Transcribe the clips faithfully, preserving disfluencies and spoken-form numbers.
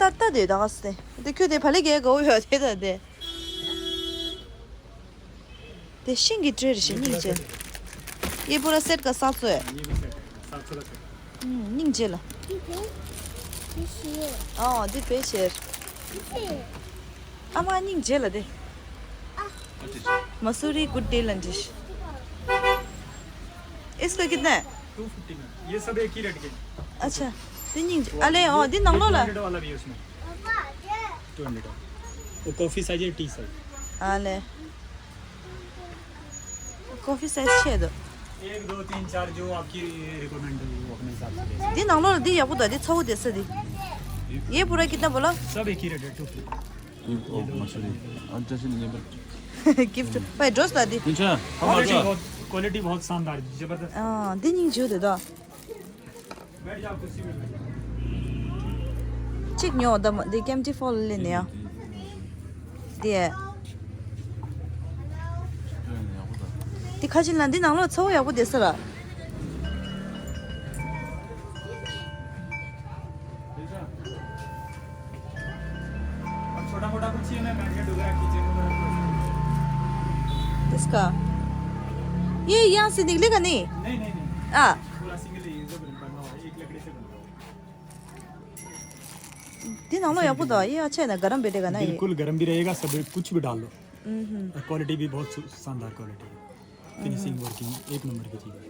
ད་ལྟ་དེ་ད་ག་སེ། དེ་ཁྱོད་དེ་བ་ལེ་གེ་གོ་ཡོད་དེ་ད་དེ། དེ་ཤིང་གི་ཊི་རེ་རེ་ཞིག་སྙིང་རྗེ། ये पूरा सेट का सात सौ है। ये भी सेट है, सात सौ का सेट। हम्म, निंग जेला। दी पे? दी शी। ओ, दी पे शेर। दी शी। अमा निंग जेला दे। मसूरी गुड डे लंजिश। इसका कितना है? टू फिफ्टी में। ये सब एक ही रेट के हैं। अच्छा। दी निंग जे-, अले, ओ, दी नंगलो ला। टू हंड्रेड वाला भी है उसमें। Two hundred. वो कॉफी साइज है, टी साइज। अले। कॉफी साइज छे दो। एक, दो, तीन, चार, जो आपकी रिक्वायरमेंट है, वो अपने हिसाब से दे सकते हैं। दी नंगलो ला दी या बुदा दी छो दे सदी। ये पूरा कितना बोला? सब एक ही रेट है, टू फिफ्टी। ओ, मसूरी। अच्छा, से नहीं पर। गिफ्ट। भाई, ड्रेस ला दी। अच्छा, क्वालिटी बहुत, क्वालिटी बहुत शानदार, जबरदस्त। हाँ, दी निंग जो दे दो। གཅིག་ཉོ་ད་མ་འདི་ཀེམ་ཊི་ཕོལ་ལེན་ནས་ཡ། དེ། དེ་ཁ་ཆེན་ལ་འདི་ནང་ལོགས་ཚ་བོ་ཡག་པོ་བསྡད་ས་ར། अब छोटा मोटा कुछ चाहिए ना, मैग्नेट वगैरह किचन वगैरह। इसका। ये यहाँ से निकलेगा नहीं? नहीं, नहीं, नहीं। हाँ। पूरा सिंगल है, ये जो बना हुआ है, एक लकड़ी से बना हुआ है। འདི་ནང་ལོགས་ཡག་པོ་འདུག་ཡ་ཆེ་ན་ག་རམ་བེ་ཏེ་ག་ན་ཡེ། बिल्कुल गर्म भी रहेगा, सब कुछ भी डाल लो। हम्म। और क्वालिटी भी बहुत सु-, शानदार क्वालिटी है। फिनिशिंग वर्किंग एक नंबर की चीज़ है।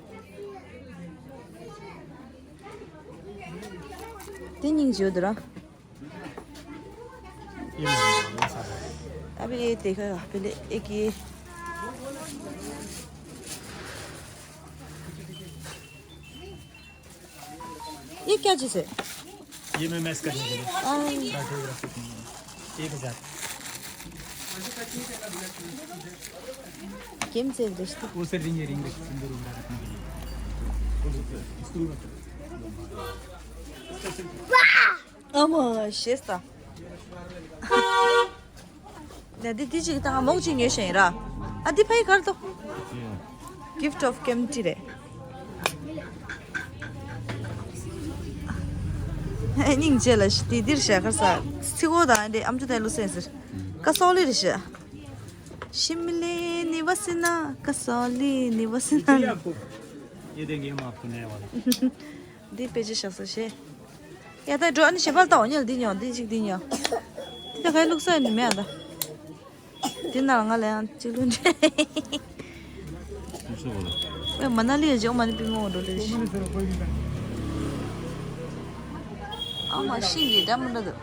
དེ་སྙིང་རྗེ་འདུག་ར། ये लो, ये सारा। अभी ये देखो, पहले एक ये। ये क्या चीज़ है? ये मैं मैश करने के लिए। हाँ। काठियोग्राफी के लिए। एक हज़ार। गेम से दोस्तों। वो सर रिंग है, रिंग है, सिंदूर वगैरह रखने के लिए। स्क्रू रखो। अमा शेस्ता। ད་འདི་འདི་གཅིག་དང་མོག་གཅིག་ཉོས་ཤིང་ར། ཨ་འདི་ཕ་ཡི་གར་དོ། Gift of Kempty རེད། སྙིང་རྗེ་ལ་ཤི་དེ་འདིར་བྱས་ཁར་ས་ཚི་གོ་དང་འདི་ཨམ་ཅོག་དེ་ལོ་སེན་ཟེར། ཀ་སོ་ལི་རེད་ཤི། ཤིམ་ལེ་ནི་བ་སི་ན་ཀ་སོ་ལི་ནི་བ་སི་ན། ये देखिए, हम आपको नया वाला। འདི་དཔེ་ཆ་བཞག་ས་ཤེས། ཡ་ད་འགྲོ་ཨ་ནི་ཞེ་པར་ལྟ་འོ་ཉལ་འདི་ཉོ་འདི་གཅིག་འདི་ཉོ། འདི་ད་གའི་ལུགས་ས་ནི་མེད་ཨ་ད། འདི་ན་ང་ལ་ཡང་གཅིག་ལུགས་འདྲ། ཨེ་མ་ན་ལི་ཡ་ཇོ་མ་ནི་པི་མོ་འགྲོ་ལེ་ཤི། ཨ་མ་ཤིང་གི་འདྲ་མི་འདྲ་འདུག་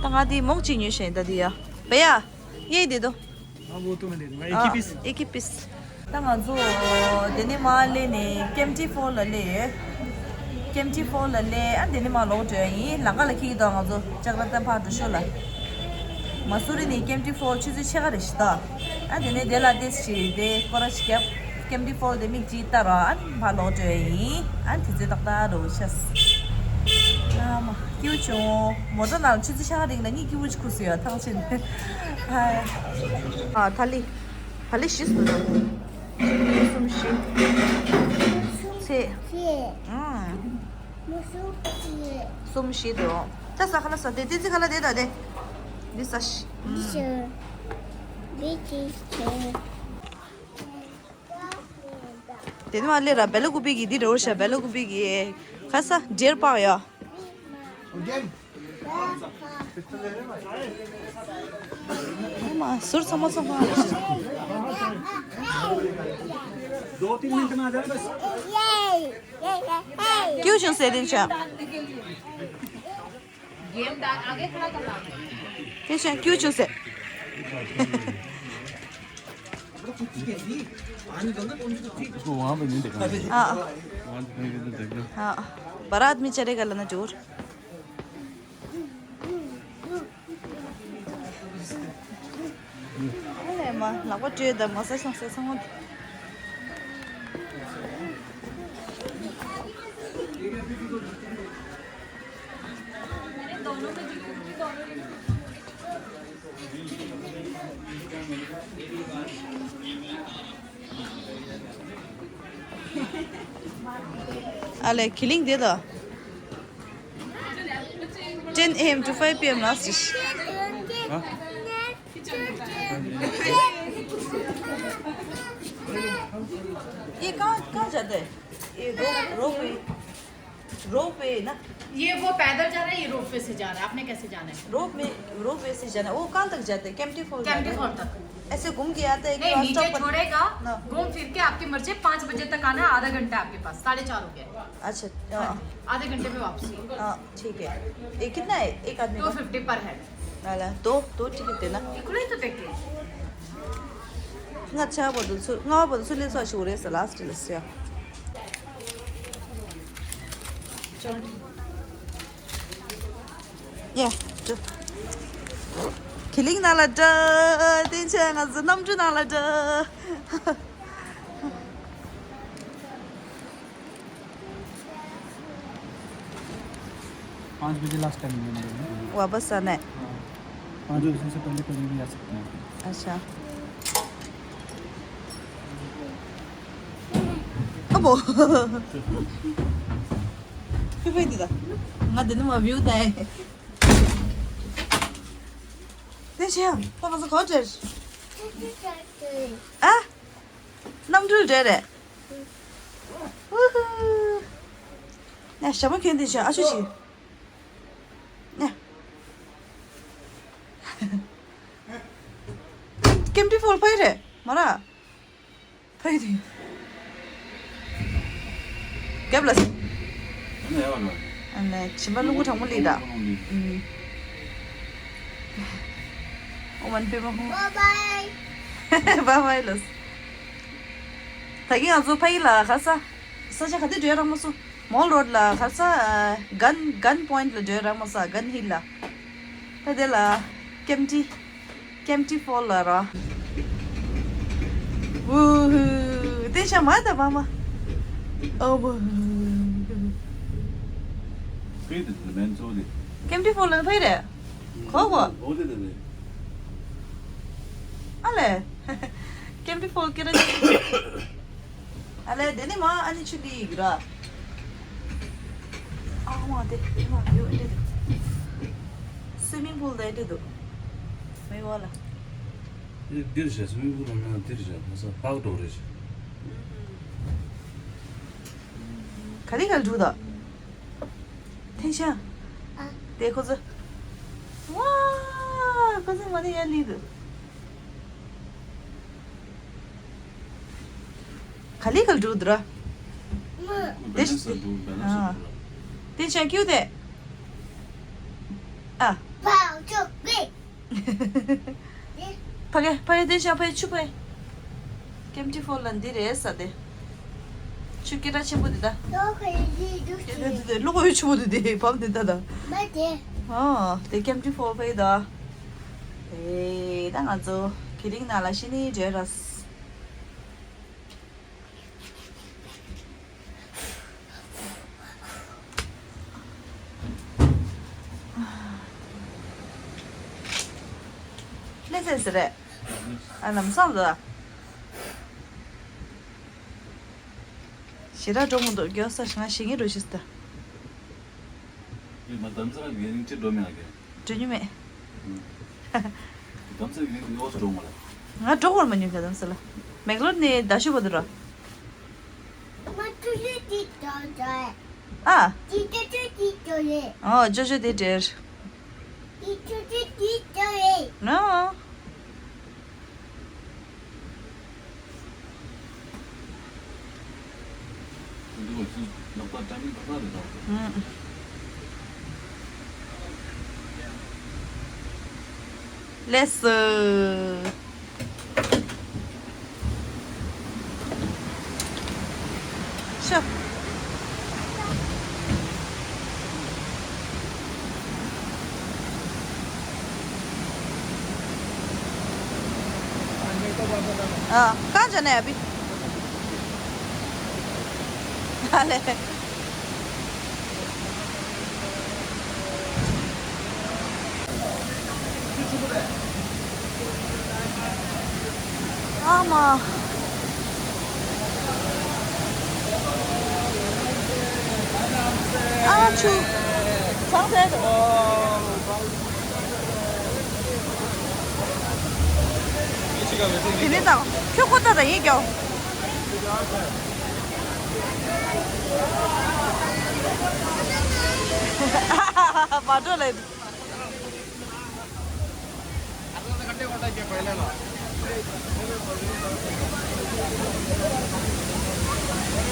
ད་ང་འདི་མོག་གཅིག་ཉོས་ཤེས་ད་འདི་ཡ། བེ་ཡ། ཡེ་འདི་དོ། हाँ, वो तो मैं दे दूंगा, एक ही पीस। एक ही पीस। ད་ང་ཚོ་དེ་ནས་མར་སླེབས་ནས་ཀེམ་ཊི་ཕོལ་ལ་སླེབས། ཀེམ་ཊི་ཕོལ་ལ་སླེབས། ཨ་དེ་ནས་མར་ལོག་འགྲོ་ཡ་ཡིན། ལམ་ཁ་ལ་འཁེལ་གྱི་འདུག་ང་ཚོ་ཅག་ར་ཏན་ཕར་འགྲོ་ཤོག་ལ། མ་སུ་རི་ནས་ཀེམ་ཊི་ཕོལ་ཆུ་ཚོད་ཕྱེད་ཀ་རེ་ཞིག་ད། ཨ་དེ་ནས་དེ་ལ་ཏེས་ཞིག་དེ་སྐོར་ར་ཞིག་རྒྱབ། ཀེམ་ཊི་ཕོལ་དེ་མིག་ཅིག་ལྟ་ར་ཨ་ཕར་ལོག་འགྲོ་ཡ་ཡིན། ཨ་དུས་ཚོད་ཏག་ཏག་འགྲོ་ཤག་ཨ་མ་སྐྱིད་བྱུང་། མོ་ཊ་ནང་ཆུ་ཚོད་ཕྱེད་ཀ་རིང་ལ་གཉིད་སྐྱིད་པོ་ཅིག་ཁུག་སོང་ཡ་ཐང་ཆེན། ཨ་ཐ་ལི། ཐ་ལི་བཞི་ཟེར་འདུག་གཅིག་གཉིས་གསུམ་བཞི། ཚེ། ཚེ། ཨང་། མུ་སུ་ཚེ། གསུམ་བཞི་འདུག་ད་ས་ཁ་ལ་ས་དེ་དེ་ཚེ་ཁ་ལ་དེ་ད་དེ། འདི་ས་ཤི། འདི་ཤི། འདི་ཅི་ཤི། དེ་ནི་མ་ལེ་ར་བེ་ལ་ཀུ་པི་གི་འདི་རེ་བར་ཤ་བེ་ལ་ཀུ་པི་གི་ཁ་ས་ཌེར་པག་ཡ། ཟུར་ཚང་མ་ཚང་མ། दो तीन मिनट में आ जाए बस। क्यों छुं से दिन छा? गेम डाल, आगे खड़ा कर ला। तेरे क्यों छुं से? इसको वहाँ पे नहीं देखना। हाँ। वहाँ पे नहीं देखना। हाँ। बड़ा आदमी चलेगा लना जोर। ཨ་ལས་མ་ལག་པ་བཀྲུས་དང་མ་ཟ་ཤང་ཟ་ཚང་མ། ཨ་ལས་ཁི་ལིང་དེ་དང་། ten a.m. to five p.m. last dish. ये कहाँ कहाँ जाता है? ये रोप रोप वे, रोप वे ना? ये वो पैदल जा रहा है, ये रोप वे से जा रहा है। आपने कैसे जाना है? रोप में, रोप वे से जाना है। वो कहाँ तक जाता है? केम्प्टी फॉल जाता है? केम्प्टी फॉल तक। ऐसे घूम के आता है कि नहीं, नीचे छोड़ेगा। हाँ। घूम फिर के आपकी मर्जी, पाँच बजे तक आना है, आधा घंटा आपके पास, साढ़े चार हो गया। अच्छा। हाँ। आधे घंटे में वापसी। हाँ, ठीक है। ये कितना है एक आदमी का? टू फिफ्टी पर हेड। ལ་ལ་དོ་དོ་ཅི་གི་དེ་ན། ཁོ་ལས་དོ་དེ་གི། ང་ཆ་བོ་དུ་ཚུ་ང་བོ་དུ་ཚུ་ལས་ས་ཤོར་རེ་ས་ལ་སི་ལ་སི་ཡ། ཡ། ཁི་ལིང་ན་ལ་འདྲ། དེ་ཆ་ང་ཚོ་གནམ་གྲུ་ན་ལ་འདྲ། पाँच बजे लास्ट टाइम है हमारे में। वापस आना है। हाँ। पाँच बजे से पहले कभी भी आ सकते हैं। अच्छा। अब फिर वही दीदा। ང་འདི་ནི་མ་བིའུ་ད་ཨེ། དེ་ཆེ་ཡང་ད་ང་ཚོ་ག་བར་ཨ། གནམ་གྲུར་འགྲོ་རེད། ཨུ་ཧུ། ཡ་ཞྭ་མོ་གྱོན་དེ་བྱས་ཨ་ཆུ་ཆི། ཡ། ཀེམ་ཀེམ་ཊི་ཕོལ་ཕ་གི་རེད་མོ་ར། ཕ་གི་རེད། རྒྱབ་ལ། ཨ་ནི་ཡ་བ་ལ། ཨ་ནི་བྱིན་པ་རླུང་བུ་གྲང་མོ་ལི་ད། ཨུམ། ཨོ་མན་པེ་མ་ཧུ། བཱའི་བཱའི་ལོས། ད་གིན་ང་ཚོ་ཕ་གི་ལ་ག་ས། ས་ཆ་ག་དེ་འགྲོ་རག་མ་སོང་། མོལ་རོཌ་ལ་ག་ས། གན་གན་པོའིནཊ་ལ་འགྲོ་རག་མ་སོང་། གན་ཧིལ་ལ། ད་དེ་ལ་ཀེམ་ཊི། ཀེམ་ཊི་ཕོལ་ལ་ར། ཝུ་ཧུ། དེ་ཤ་མ་ད་བ་མ། ཨོ་ཝུ་ཧུ། ཕེ་དེ་དེ་མེན་ཚོ་དེ། ཀེམ་ཊི་ཕོལ་ལ་ཕེ་རེད། གོ་གོ། ཨོ་དེ་དེ་དེ། ཨ་ལེ། ཀེམ་ཊི་ཕོལ་ཀེ་ར་ནི། ཨ་ལེ་དེ་ནི་མ་ཨ་ནི་ཆུ་ལི་གི་ར། ཨ་མ་དེ་དེ་མ་ཡོ་ཨེ་དེ། སུའི་མིང་པུལ་དེ་ཨེ་དེ་དུ། མེ་བ་ལ། འདིར་བཞག་སུའི་མིང་པུལ་ལ་ན་འདིར་བཞག་ན་ས་ཕག་འགྲོ་རེ་བཞག་ག་ལི་ག་ལི་འགྲོ་ད། ཐེན་ཤང་། ཨ། དེ་ཁོ་ཚོ། ཝ། ཁོ་ཚོ་མ་ནི་ཡ་ལི་དུ། ག་ལི་ག་ལི་འགྲོ་དུ་ར། དེ་ཤ་དེ། ཨ། དེ་ཤ་ཀྱུ་དེ། ཨ། ཕ་གི་ཕ་གི་དེ་ཤ་ཕ་གི་ཆུ་ཕ་གི། ཀེམ་ཊི་ཕོལ་ལ་འདི་རེད་ས་དེ། ཆུ་སྐད་གྲགས་ཆེན་པོ་འདི་ད། ལོ་ཁ་ཡི་འདུག་སྐད་གྲགས་འདི་དེ་ལོ་ཁ་ཡི་ཆུ་བོ་འདི་དེ་བབ་འདི་ད་ད། མ་དེ། ཨ་དེ་ཀེམ་ཊི་ཕོལ་ཕ་གི་ད། ཨེ་ད་ང་ཚོ་གི་རིང་ན་ལ་ཤི་ནི་འཇོ་ར་སི། ལེ་ཟེར་ཟེར་རེད། ཨ་ལམ་སང་ལ། ཞེ་དྲག་འགྲོ་མི་འདུག་རྒྱོ་ས་ཞིག་ང་ཞེ་ངེས་འགྲོ་ཤི་སྟ། ཡོད་མ་དམ་ས་ར་གི་རིང་ཁྲིད་འགྲོ་མེད་ཨ་གི། འགྲོ་མྱོང་མེད། དམ་ས་ར་གི་རིང་ཁྲིད་ཡོག་སུ་འགྲོ་མ་རེད། ང་འགྲོ་གོར་མ་མྱོང་གི་དམ་ས་ལ། མེག་ལོར་ནས་ད་ཤུ་བ་དུ་ར། ཨ། ཨོ་ཅོ་ཅོ་དེ་འདྲེར། ཨ། ལགས་སོ། ཤོ། ཨ། གང་ཅོ་ནས་ཡ་བི། ཨ་ལེ། ཨ་མ། ཨ་ཆུ། ཚང་ཚད་དོ། དེ་ནས་དང་ཁྱོད་ཁོ་ཐག་དང་ཡིན་ཀྱང་མ་འགྲོ་ལེ།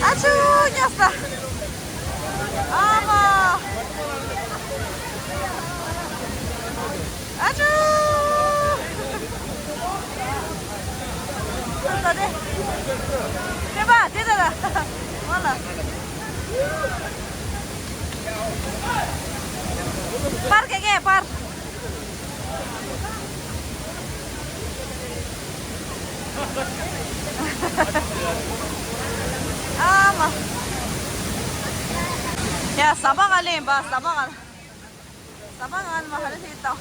ཨ་ཆུ་ཉོས་ས། ཨ་མ། ཨ་ཅོ། ད་ད་དེ། དེ་པ་དེ་ད་ད། ང་ལ། པར་གེ་གེ་པར། ཨ་མ། ཡ་ཟ་པ་ག་ལེན་པ་ཟ་པ་ག། ཟ་མ་ང་ནི་མ་ཧ་ལས་ཤིག་བཏང་།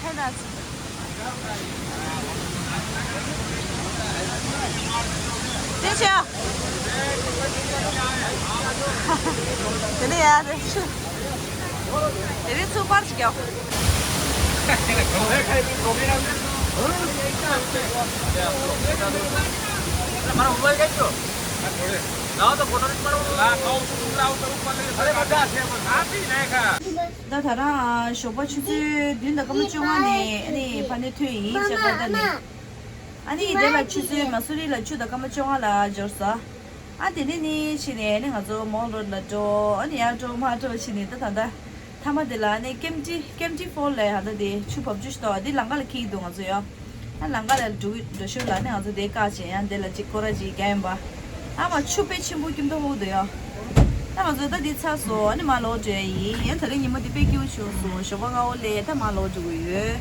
ཧེ་ན། དེ་ཆེ། དེ་ནི་ཡ་དེ་ཆུ། དེ་ནི་ཚུར་པར་ཞིག་ཡོད། ད་ད་རང་ཞོགས་པ་ཆུ་ཚོད་བདུན་དང་སྐར་མ་བཅོ་ལྔ་ནས་ཨ་ནི་ཕ་ནས་ཐོན་ཡིན་ཅག་པ་ད་ནི། ཨ་ནི་དེ་ལ་ཆུ་ཚོད་མ་སུ་རི་ལ་བཅུ་དང་སྐར་མ་བཅོ་ལྔ་ལ་འབྱོར་ས། ཨ་དེ་ནས་ནི་ཕྱིན་ནས་ནི་ང་ཚོ་མོལ་རོཌ་ལ་འགྲོ། ཨ་ནི་ཡར་འགྲོ་མར་འགྲོ་ཕྱིན་ནས་ད་ད་ད། མཐའ་མ་དེ་ལ་ནི་ཀེམ་ཊི་ཀེམ་ཊི་ཕོལ་ལ་ཡ་ད་དེ་ཆུ་བབས་ཆུ་ཞིག་འདུག་དེ་ལམ་ཁ་ལ་འཁེལ་གྱི་འདུག་ང་ཚོ་ཡ། ཨ་ལམ་ཁ་ལ་འགྲོ་གི་འགྲོ་ཞོར་ལ་ནི་ང་ཚོ་དེ་བཀག་བྱས་ཡང་དེ་ལ་ཅིག་སྐོར་ར་ཅིག་རྒྱག་ཡིན་པ། ཨ་མ་ཆུ་དཔེ་ཆེན་པོ་སྐྱིད་མདོག་ཁ་པོ་འདུག་ཡ། ད་ང་ཚོ་ད་འདི་ཚར་སོང་། ཨ་ནི་མར་ལོག་འགྲོ་ཡ་ཡིན། ཡང་དེ་རིང་ཉིན་མོ་འདི་དཔེ་སྐྱིད་པོ་བྱུང་སོང་། ཞོགས་པ་སྔ་པོ་སླེབས་ད་མར་ལོག་འགྲོ་གི་ཡོད།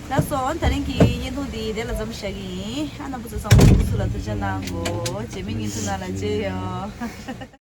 ལགས་སོ། ཨ་ནི་དེ་རིང་གི་བརྙན་ཐུང་འདི་དེ་ལ་མཚམས་བཞག་གི་ཡིན། ཨ་རྣམ་པ་ཚོ་ཚང་མ་སྐུ་གཟུགས་ལ་ཐུགས་ཆེ་གནང་གོ། རྗེས་མའི་བརྙན་ཐུང་ནང་ལ་མཇལ་ཡོང་།